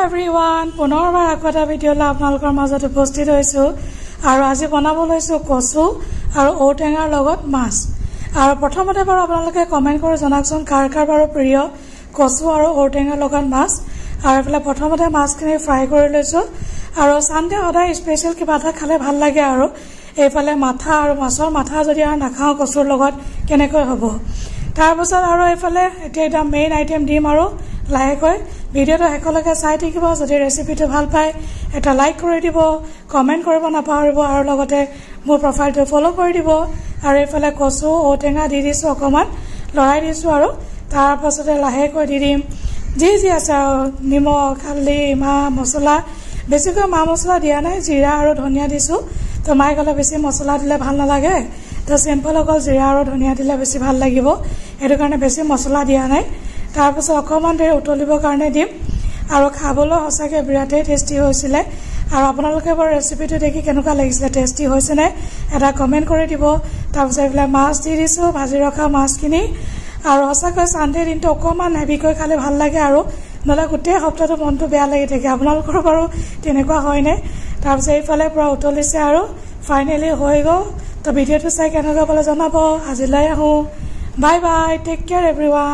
Everyone, পুনৰবাৰ আকৌ এটা ভিডিঅ'লৈ আপোনালোকৰ মাজত উপস্থিত হৈছোঁ। আৰু আজি বনাব লৈছোঁ কচু আৰু ঔটেঙাৰ লগত মাছ। আৰু প্ৰথমতে বাৰু আপোনালোকে কমেণ্ট কৰি জনাওকচোন কাৰ কাৰ বাৰু প্ৰিয় কচু আৰু ঔটেঙাৰ লগত মাছ। আৰু এইফালে প্ৰথমতে মাছখিনি ফ্ৰাই কৰি লৈছোঁ। আৰু চানডে সদায় স্পেচিয়েল কিবা এটা খালে ভাল লাগে। আৰু এইফালে মাথা আৰু মাছৰ মাথা যদি আৰু নাখাওঁ কচুৰ লগত কেনেকৈ হ'ব। তাৰপাছত আৰু এইফালে এতিয়া এটা মেইন আইটেম দিম আৰু লাহেকৈ ভিডিঅ'টো শেষলৈকে চাই থাকিব। যদি ৰেচিপিটো ভাল পায় এটা লাইক কৰি দিব, কমেণ্ট কৰিব নাপাহৰিব আৰু লগতে মোৰ প্ৰফাইলটো ফ'ল' কৰি দিব। আৰু এইফালে কচু ঔটেঙা দি দিছোঁ, অকণমান লৰাই দিছোঁ আৰু তাৰপাছতে লাহেকৈ দি দিম যি যি আছে আৰু নিমখ, হালধি, মাহ মছলা। বেছিকৈ মা মছলা দিয়া নাই, জিৰা আৰু ধনিয়া দিছোঁ। তো মায়ে ক'লে বেছি মছলা দিলে ভাল নালাগে, তো চিম্পল অকল জিৰা আৰু ধনিয়া দিলে বেছি ভাল লাগিব, সেইটো কাৰণে বেছি মছলা দিয়া নাই। তাৰপাছত অকণমান দেৰি উতলিবৰ কাৰণে দিম। আৰু খাবলৈ সঁচাকৈ বিৰাটেই টেষ্টি হৈছিলে। আৰু আপোনালোকে বাৰু ৰেচিপিটো দেখি কেনেকুৱা লাগিছিলে, টেষ্টি হৈছেনে এটা কমেণ্ট কৰি দিব। তাৰপিছত এইবিলাক মাছ দি দিছোঁ, ভাজি ৰখা মাছখিনি। আৰু সঁচাকৈ চানডে দিনটো অকণমান হেভিকৈ খালে ভাল লাগে আৰু নহ'লে গোটেই সপ্তাহটো মনটো বেয়া লাগি থাকে। আপোনালোকৰ বাৰু তেনেকুৱা হয়নে? তাৰপিছত এইফালে পূৰা উতলিছে আৰু ফাইনেলি হৈ গ'ল। তো ভিডিঅ'টো চাই কেনেকুৱা পালে জনাব। আজিলৈ আহোঁ, bye bye, take care everyone.